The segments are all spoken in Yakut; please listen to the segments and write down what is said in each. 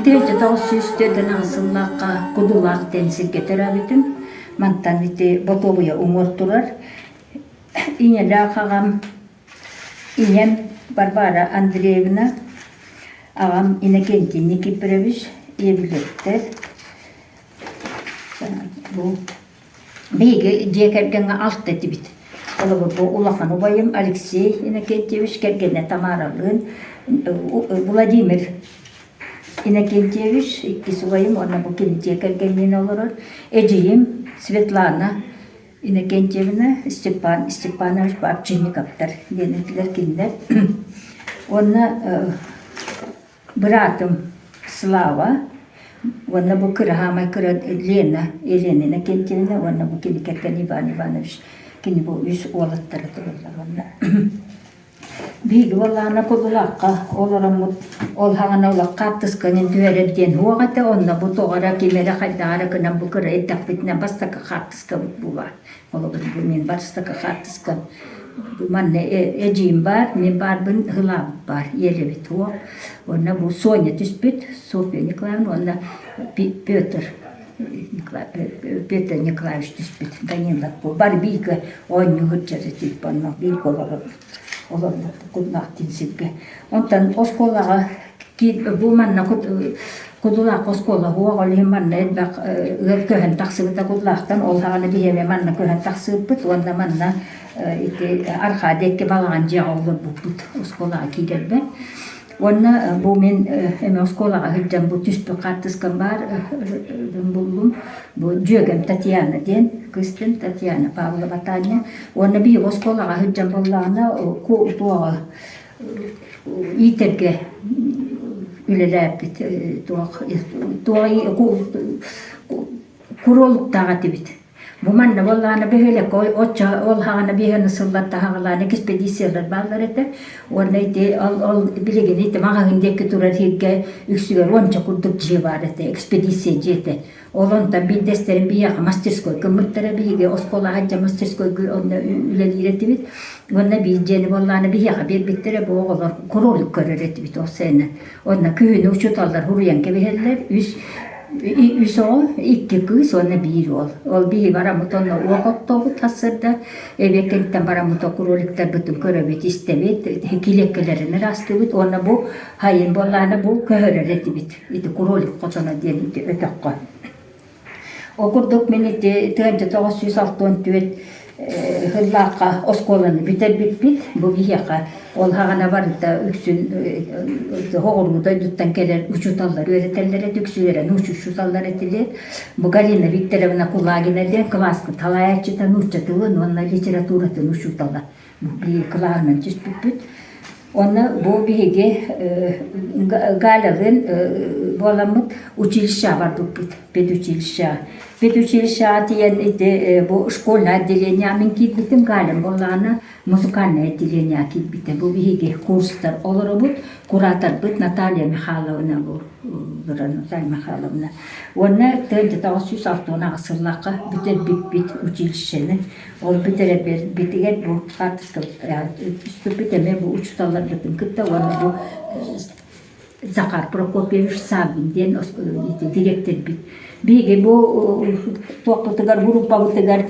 1948 сыллаахха Кудулаах диэн сиргэ төрөөбүтүм. Мантан ити Ботуобуйа уҥуор турар. Ийэлээх аҕам, ийэм Варвара Андреевна, аҕам Иннокентий Никифорович, ийэбилэттэр. Бу Биһиги дьиэ кэргэҥҥэ алта этибит. Холобур, бу улахан убайым Алексей Иннокентьевич кэргэнэ Тамаралыын, Владимир Иннокентьевич иккис убайым уонна бу кини дьиэ кэргэнниин олорор. Эдьиийим Светлана Иннокентьевна, Степан Степанович Бабчинниковтар диэн этилэр кинилэр. Уонна Быраатым Слава уонна бу кыра хаамай кыра Лена, Елена Иннокентьевна уонна бу кини кэргэн Иван Иванович кини бу үс уолаттара тураллар уонна биһиги буоллаҕына Кулулаахха олороммут ол хаҕана олох хаартысканан түһэрэр диэн суох этэ онно бу тоҕо эрэ ким эрэ хайдах эрэ гынан бу кыра эрдэхпитинэ бастакы хаартыскабыт буолар Холобур, бу мин бастакы хаартыскам манна эдьиийим баар, мин баарбын Һылаабыт баар, ийэлэбит уол. Уонна бу Соня түспүт, Софья Николаевна уонна Петр Петр Николаевич түспүт, Данилов бу бары бииргэ оонньуу сылдьар этибит онно бииргэ олоробут олорбуппут Куллаах диэн сиргэ. Онтон оскуолаҕа бу манна Кудулаах оскуола уох ол иһин манна элбэх ыал көһөн тахсыбыта Кудулаахтан ол саҕана биһи эмиэ манна көһөн тахсыбыппыт уонна манна ити арҕаа диэки балаҕан дьиэҕэ олорбуппут оскуолаҕа киирэрбэр. Уонна бу мин эмиэ оскуолаҕа сылдьан бу түспүт хаартыскам баар буллум. Бу дьүөгэм Татьяна диэн кыыстым Татьяна Павлова Таня. Уонна биһиги оскуолаҕа сылдьан буоллаҕына туоҕа иитэргэ үлэлээбит туох куруолуктаах этибит. Бу манна буоллаҕына бөһүөлэккэ оччо ол хаҕана биһиэхэ сыллар таһаҕалаан экспедициялар бааллар этэ. Уонна ити ол, ол билигин ити маҕаһыын диэки турар сиргэ үксүгэр уонча курдук дьиэ баар этэ, экспедиция дьиэтэ. Ол онтон биирдэстэрин биһиэхэ мастерской гыммыттара, биһиги оскуолаҕа дьэ мастерскойга онно үлэлиир этибит. Уонна биир дьиэни буоллаҕына биһиэхэ биэрбиттэрэ, бу оҕолор кролик көрөр этибит ол сайына. Онно күһүнү учууталлар суруйан кэбиһэллэр, үс үс оҕо, икки кыыс уонна биир уол. Ол биһи бараммыт онно уох оттообут сарсыарда, эбиэт кэнниттэн бараммыт ол кроликтарбытын көрөбүт, истэбит, килиэккэлэрин ыраастыыбыт уонна бу сайын буоллаҕына бу көһөрөр этибит. Ити кролик хотоно диэн ити өтөххө. Ол курдук мин ити 1964 сыллаахха оскуоланы бүтэрбиппит. Бу биһиэхэ ол хаҕана барыта үксүн оҕуруу дойдуттан кэлэр учууталлар үөрэтэллэр этэ, үксүлэрэ нуучча учууталлар этилэр. Бу Галина Викторовна Кулагина диэн кылааспыт салайааччыта нуучча тылын уонна литературатын учуутала. Биир кылааһынан түспүппүт. Онно бу биһиги Галялыын буоламмыт училищеҕа барбыппыт, педучилищеҕа. Педучилищеҕа тиийэн ити бу школьное отделение мин киирбитим, Галям буоллаҕына музыкальное отделение киирбитэ. Бу биһиги курстар олоробут, кураторбыт Наталья Михайловна бу Наталья Михайловна. Уонна 1968 сыллаахха бүтэрбиппит училищены. Ол бүтэрэрбитигэр бу хаартыскабыт эмиэ бу учууталларбытын кытта уонна бу Захар Прокопьевич Саввин диэн дириэктэрбит. Биһиги бу туохпутугар группабытыгар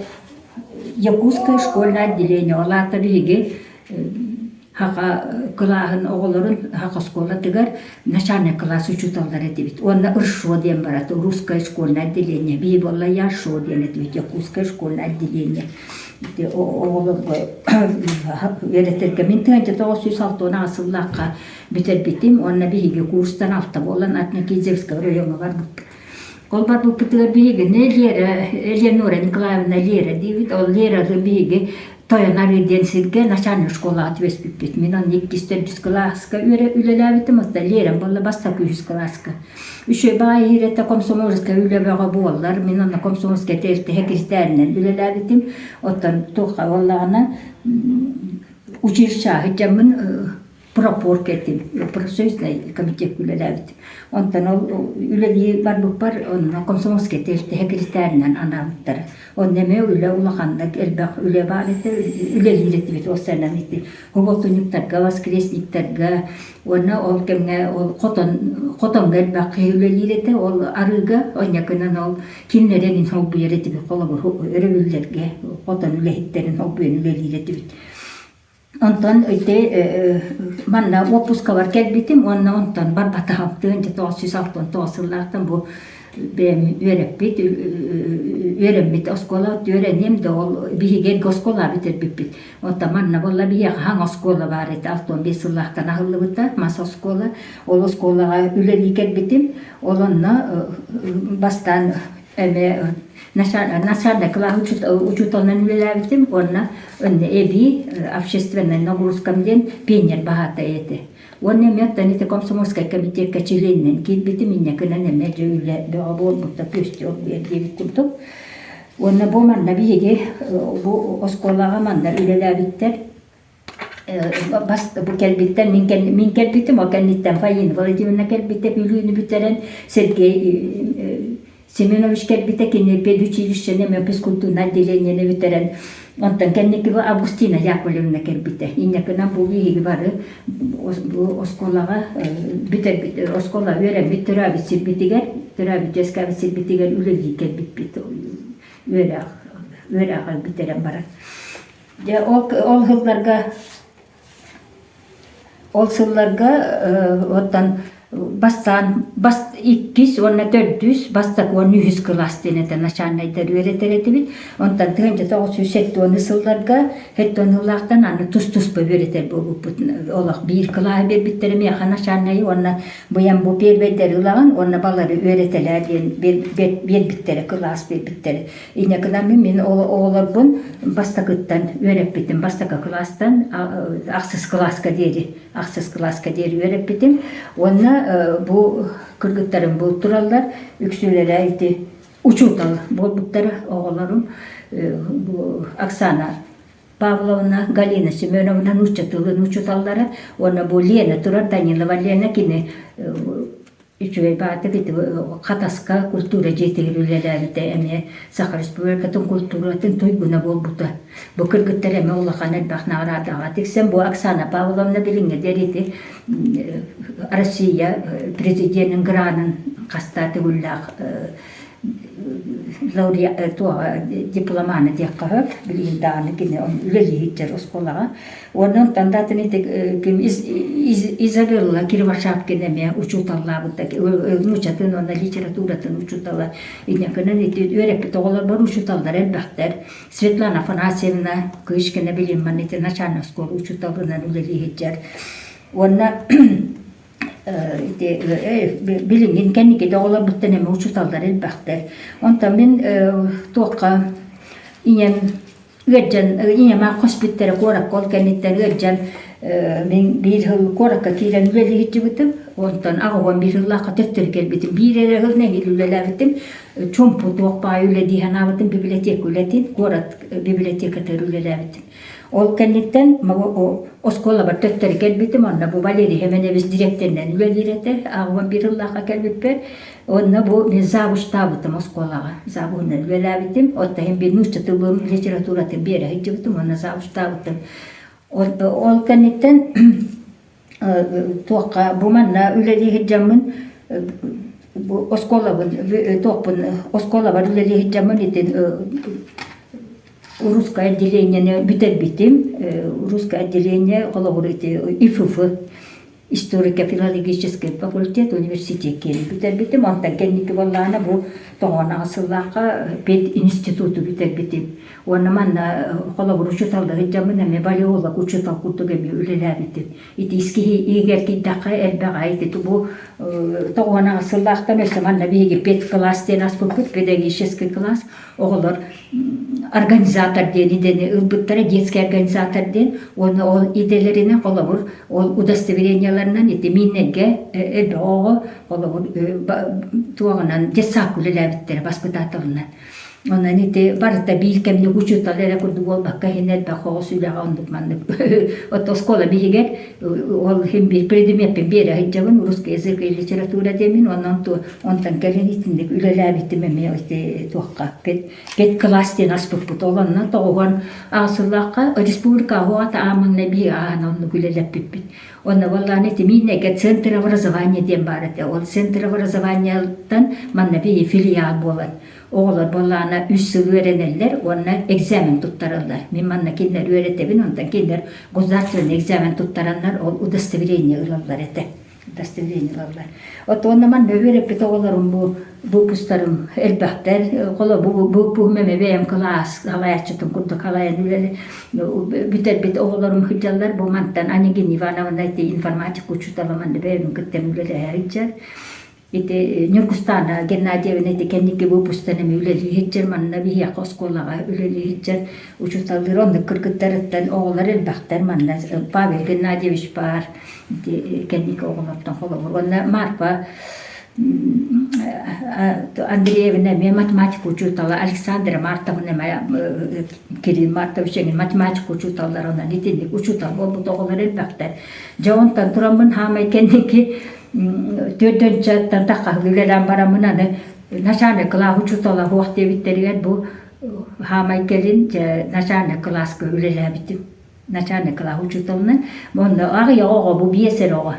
Якутское школьное отделение ол аата биһиги Хаха кылааһын оҕолорун Хаха оскуолатыгар начальный класс учууталлара этибит. Уонна РШО диэн барат, русское школьное отделение. Биһи буолла ЯШО диэн этибит, якутское школьное отделение. Ити оҕолорго үөрэтэргэ мин 1968 сыллаахха бүтэрбитим уонна биһиги курстан алта буолан Атнакидзевскай райоҥҥа барбыппыт. Ол барбыппытыгар биһигини Лера, Элеонора Николаевна Лера диибит. Ол Лераны биһиги Тойон Арыы диэн сиргэ начальнай школаҕа түбэспиппит. Мин онно иккис төрдүс кылааска үөрэ үлэлээбитим, оттон Лерэм буолла бастакы үһүс кылааска. Үчүгэй баҕайы иһирэтэ комсомольскай үлэ бөҕө буоллар, мин онно комсомольскай тэрилтэ сэкиритээринэн үлэлээбитим. Оттон туохха буоллаҕына училищеҕа сылдьаммын. пропорка этим, профсоюзнай комитет үлэлээбитим. Онтон ол үлэлии барбыппар онно комсомольскай тэрилтэ секретарынан анаабыттара. Онно эмиэ үлэ улаханнык элбэх үлэ баар этэ, үлэлиир этибит ол сэнэн ити субуотунньуктарга, воскресниктарга уонна ол кэмҥэ ол хотон хотоҥҥо элбэх киһи үлэлиир этэ, ол арыыга онньакынан ол кинилэри эҥин холбуйар этибит, холобур өрөбүллэргэ хотон үлэһиттэрин холбуйан үлэлиир этибит. Онтон ити манна уоппускабар кэлбитим уонна онтон барбатаҕым 1969 сыллаахтан бу бэйэм үөрэппит үөрэммит оскуола үөрэниэм да ол биһиги эргэ оскуола бүтэрбиппит. Оттон манна буолла биһиэхэ хаҥ оскуола баар этэ 65 сыллаахтан аһыллыбыта мас оскуола. Ол оскуолаҕа үлэлии кэлбитим. Ол онно бастаан эмиэ начальнай кылаас учууталынан үлэлээбитим уонна эбии общественнай нагрузкам диэн пионер баһаатай этэ. Уонна эмиэ оттон ити комсомольскай комитекка чилиэнинэн киирбитим, инньэкинэн эмиэ дьэ үлэ бөҕө буолбута күөстүү оргуйар диэбит курдук. Уонна бу манна биһиги бу оскуолаҕа манна үлэлээбиттэр бас бу кэлбиттэн мин, мин кэлбитим, ол кэнниттэн Фаина Владимировна кэлбитэ, Бүлүүнү бүтэрэн Сергей Семенович кэлбитэ, кини педучилищены эмиэ физкультурнай отделениены бүтэрэн, онтон кэнники бу Августина Яковлевна кэлбитэ. Инньэ бу биһиги бары бу оскуолаҕа бүтэрбит, оскуола үөрэммит төрөөбүт сирбитигэр, төрөөбүт үөскээбит сирбитигэр үлэлии кэлбиппит үөрэх үөрэҕи бүтэрэн баран. Дьэ ол ол сылларга ол сылларга оттон бастаан бас иккис уонна төрдүс бастакы уонна үһүс кылаас диэн этэ начальнайдар үөрэтэр этибит. Онтон 1970 сылларга 70 сыллаахтан аны тус-туспа үөрэтэр буолбуппут. Олох биир кылааһы биэрбиттэрэ миэхэ начальнайы уонна быйан бу первэйдэри ылаҕын уонна балары үөрэтэлээ диэн биэрбиттэрэ кылаас биэрбиттэрэ. Инньэ мин оҕолорбун бастакыттан үөрэппитим, бастакы кылаастан ахсыс кылааска диэри, ахсыс кылааска диэри үөрэппитим. Уонна бу кыргыттарым бу тураллар, үксүлэрэ ити учуутал буолбуттара оҕолорум. Бу Оксана Павловна, Галина Семеновна нуучча тылын учууталлара уонна бу Лена турар Данилова Лена кини Үчүгэй баатык ити Хатаска культура дьиэтигэр үлэлээбитэ эмиэ Саха Республикатын культуратын туйгуна буолбута. Бу кыргыттар эмиэ улахан элбэх наҕараадаҕа тиксэн бу Оксана Павловна билиҥҥэ диэри ити Россия президенин гранын хаста төгүллээх туоҕа дипломана диэххэ сөп билигин даҕаны кини үлэлии сылдьар оскуолаҕа уонна онтон да атын ити ким Изабелла Кривошапкина эмиэ учууталлаабыта нууччатын уонна литературатын учуутала инньэ ити үөрэппит оҕолорбор учууталлар элбэхтэр Светлана Афанасьевна Кычкина билим манна ити начальнай оскуола учууталынан үлэлии сылдьар уонна ити билиҥҥин кэнники да оҕолорбуттан эмэ учууталлар элбэхтэр. Онтон мин туохха ийэм ыалдьан ийэм аах хоспүттэрэ куоракка ол кэнниттэн ыалдьан мин биир сыл куоракка киирэн үлэлии сылдьыбытым. Онтон 81 сыллаахха төттөрү кэлбитим. Биир эрэ сыл нэһиилэ үлэлээбитим. Чумпу туох баай үлэ дии санаабытым библиотека үлэтин, куорат библиотекатыгар үлэлээбитим. Ол кэнниттэн оскуолабар төттөрү кэлбитим, онно бу Валерий Хеменевич дириэктэринэн үлэлиир этэ, 81 сыллаахха кэлбиппэр. Онно бу мин завучтаабытым оскуолаҕа, завуһунан үлэлээбитим. Оттон иһин биир нуучча тылын, литературатын биэрэ сылдьыбытым уонна завучтаабытым. Ол кэнниттэн туохха бу манна үлэлии сылдьаммын бу оскуолабын туохпун оскуолабар үлэлии сылдьаммын итин русское отделениены бүтэрбитим. Русское отделение холобур ити ИФФ историко-филологический факультет университет киэри бүтэрбитим. Онтон кэнники буоллаҕына бу тоҕооноҕо сыллаахха пединституту бүтэрбитим. Уонна манна холобур учууталлары дьаммын эмиэ валеолог учуутал курдук эмиэ үлэлээбитим. Ити киһи иһигэр киирдэххэ элбэҕэ ити бу тоҕооноҕо сыллаахтан өссө манна биһиги педкласс диэн аспыппыт педагогический класс оҕолор организатор диэн идэни ылбыттара детский организатор диэн уонна ол идэлэринэн холобур ол удостоверениеларынан ити мииннэргэ элбэх оҕо холобур туоҕунан детсадка үлэлээбиттэрэ баспытааталынан. Онон ити барыта биир кэмник учуутал эрэ курдук буолбакка иһин элбэх оҕус үлэҕэ оннук маннык от оскуола биһигэр ол иһин биир предмеппин биэрэ сылдьабын русский язык и литература диэмин онон онтон кэлин итинник үлэлээбитим эмиэ ити туохха педкласс диэн аспыппыт ол онно тоҕуһан аҕыс республика аһуоҕата аамаҥна биһиги ааһан оннук үлэлэппиппит Онно буоллаҕына ити Мииннэйгэ центр образования диэн баар этэ. Ол центр образованияттан манна биһи филиал буолан оҕолор буоллаҕына үс сыл үөрэнэллэр уонна экзамен туттараллар. Мин манна кинилэр үөрэтэбин, онтон кинилэр государственный экзамен туттараннар ол удостоверение ылаллар этэ. Удостоверение ылаллар. Оттон манна үөрэппит оҕолорум бу выпустарым элбэхтэр. Холобур, бу выпуһум эмэ бэйэм кылаас салайааччытын курдук салайан үлэли бүтэрбит оҕолорум сылдьаллар. Бу мантан Анегина Ивановна ити информатика учуутала манна бэйэбин кытта үлэлэһэ сылдьар. Ити Ньургустаана Геннадьевна ити кэнники выпустан эми үлэлии сылдьар, манна биһиэхэ оскуолаҕа үлэлии сылдьар учууталлар оннук кыргыттарыттан оҕолор элбэхтэр манна Павел Геннадьевич баар ити кэнники оҕолортон холобур. Уонна Марфа Андреевна эмиэ математика учуутала, Александра Мартовна эмиэ Кирилл Мартович эҥин математика учууталларынан итинник учуутал буолбут оҕолор элбэхтэр. Дьэ онтон тураммын хаамай кэнники төрдөнчөттөн таххаһыл үлэлээн бараммын аны начальник кылаас учуутала суох диэбиттэригэр бу хаамай кэлин дьэ начальник кылааска үлэлээбитим. Начальник кылаас учууталынан. Онно аҕыйах оҕо бу биэс эрэ оҕо.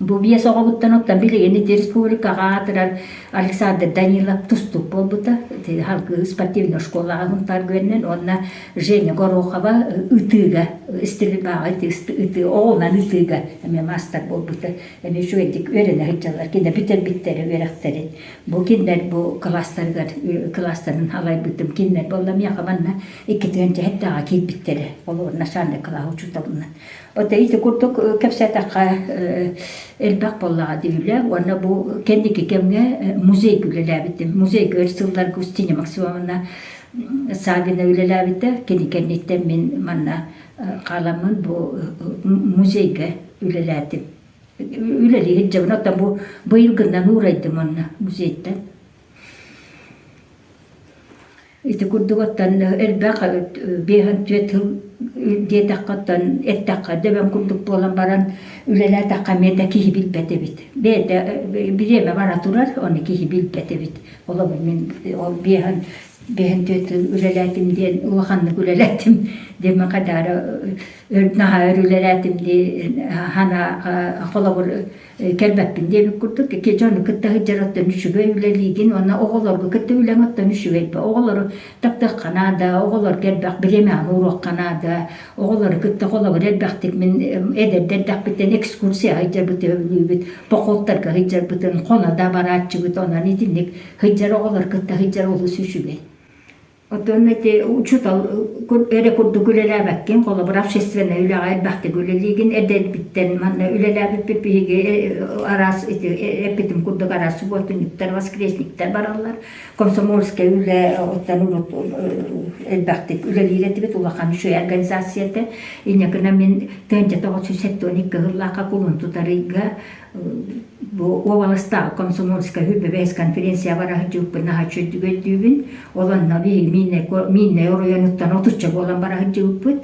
Бу биэс оҕобуттан оттон билигин ити республикаҕа аатырар Александр Данилов тустуук буолбута. Ити салгыы спортивнай школаҕа Һунтааргүөннэн уонна Женя Горохова ытыыга, стрельбаҕа ытыы, оҕунан ытыыга эмиэ маастар буолбута. Эмиэ үчүгэйдик үөрэнэ сылдьаллар. Кинилэр бүтэрбиттэрэ үөрэхтэрин. Бу кинилэр бу кылаастарыгар кылаастарын алайбытым. Кинилэр буолла миэхэ манна 2 тыһыынча киирбиттэрэ. Ол начальник кылаас учууталынан. Оттон ити курдук кэпсээтэххэ элбэх буоллаҕа дии уонна бу кэнники кэмҥэ музейга үлэлээбитим. Музейга өр сылларга Устинья Максимовна Саввина үлэлээбитэ. Кини кэнниттэн мин манна хааламмын бу музейга үлэлээтим. Үлэлии сылдьабын. Оттон бу быйылгыннан уурайдым онно музейтан. Ити курдук оттон элбэх 54 сыл диэтэххэ оттон эттэххэ дөбөҥ курдук буолан баран үлэлээтэххэ эмиэ да киһи билбэт эбит. Бэйэтэ бириэмэ бара турар, ону киһи билбэт эбит. Холобур мин ол биэһэн биэһэн түөрт сыл үлэлээтим диэн улаханнык үлэлээтим диэмэ хадаара наһаа өр үлэлээтим дии хана холобур кэлбэппин диэбит курдук ики дьону кытта сылдьар оттон үчүгэй үлэлиигин уонна оҕолорго кытта үлэҥ оттон үчүгэй оҕолору таптыахха наада оҕолорго элбэх бириэмэҕин ууруохха наада оҕолору кытта холобур элбэхтик мин эдэрдэрдэхпиттэн экскурсия сылдьарбыт өбүлүүбүт походтарга сылдьарбытын хоно да барааччыбыт онон итинник сылдьар оҕолор кытта сылдьар олус үчүгэй. Оттон ити учуутал эрэ курдук үлэлээбэккин, холобур, общественнай үлэҕэ элбэхтик үлэлиигин, эдэрбиттэн манна үлэлээбиппит биһиги араас ити эппитим курдук араас субботниктар, воскресниктар бараллар. Комсомольскай үлэ оттон урут элбэхтик үлэлиир этибит, улахан үчүгэй организация этэ. Инньэ гынан мин 1972 сыллаахха кулун тутар ыйга Бу уобаластааҕы комсомольскай сүбэ конференция бара сылдьыбыппын наһаа үчүгэйдик өйдүүбүн. Ол онно биһиги Мииннэй оройуонуттан отучча буолан бара сылдьыбыппыт.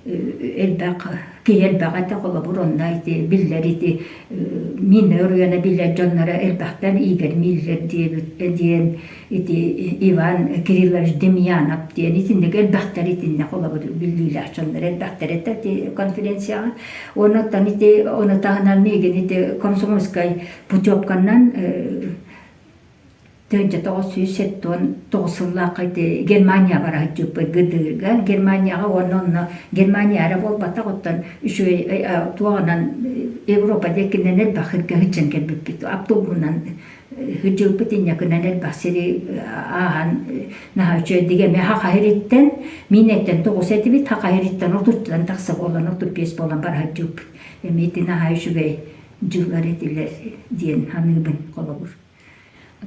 Элбэх киһи элбэх этэ, холобур, онно ити биллэр ити Мииннэй оройуона биллэр дьонноро элбэхтэр Игорь Миллер диэбит диэн ити Иван Кириллович Демьянов диэн итинник элбэхтэр итиннэ холобур биллиилээх дьоннор элбэхтэр этэ ити конференцияҕа. Онуттан ити ону таһынан миигин ити комсомольскай путевканан 1979 сыллаахха ити Германия бара сылдьыппыт ГДР-га Германияҕа уонна онно Германия эрэ буолбатах оттон үчүгэй туоҕунан Европа диэкинэн элбэх сиргэ сылдьан кэлбиппит автобуһунан Сылдьыбыппыт инньэкинэн элбэх сири ааһан наһаа үчүгэйдик эмиэ Саха сириттэн Миинэттэн тоҕус этибит Саха сириттэн отуттан тахса буолан 35 буолан бара сылдьыбыппыт. Эмиэ ити наһаа үчүгэй дьыллар этилэр диэн саныыбын холобур.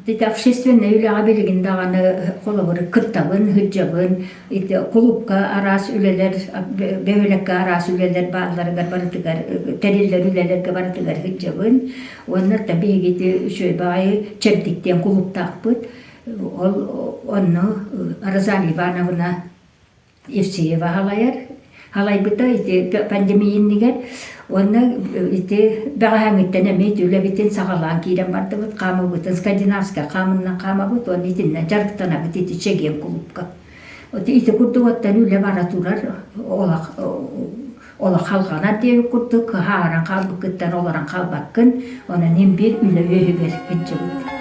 Ити общественнай үлэҕэ билигин даҕаны холобур кыттабын, сылдьабын. Ити кулуупка араас үлэлэр, бөһүөлэккэ араас үлэлэр баалларыгар барытыгар тэриллэр үлэлэргэ барытыгар сылдьабын. Уонна биһиги ити үчүгэй баҕайы чэбдик диэн кулууптаахпыт. Ол онно Розалия Ивановна Евсеева халайар. Халайбыта ити пандемия иннигэр. Уонна ити бэҕэһээҥҥиттэн эмиэ ити үлэбитин саҕалаан киирэн бардыбыт. Хаамыыбытын скандинавскай хаамыннан хаамабыт уонна итиннэн дьарыктанабыт ити Чэгиэн кулуупка. Ити курдук оттон үлэ бара турар олох олох халҕанар диэбит курдук хаһааран хаалбыккыттан олорон хаалбаккын. Онон иһин биир үлэ үөһүгэр сылдьабыт.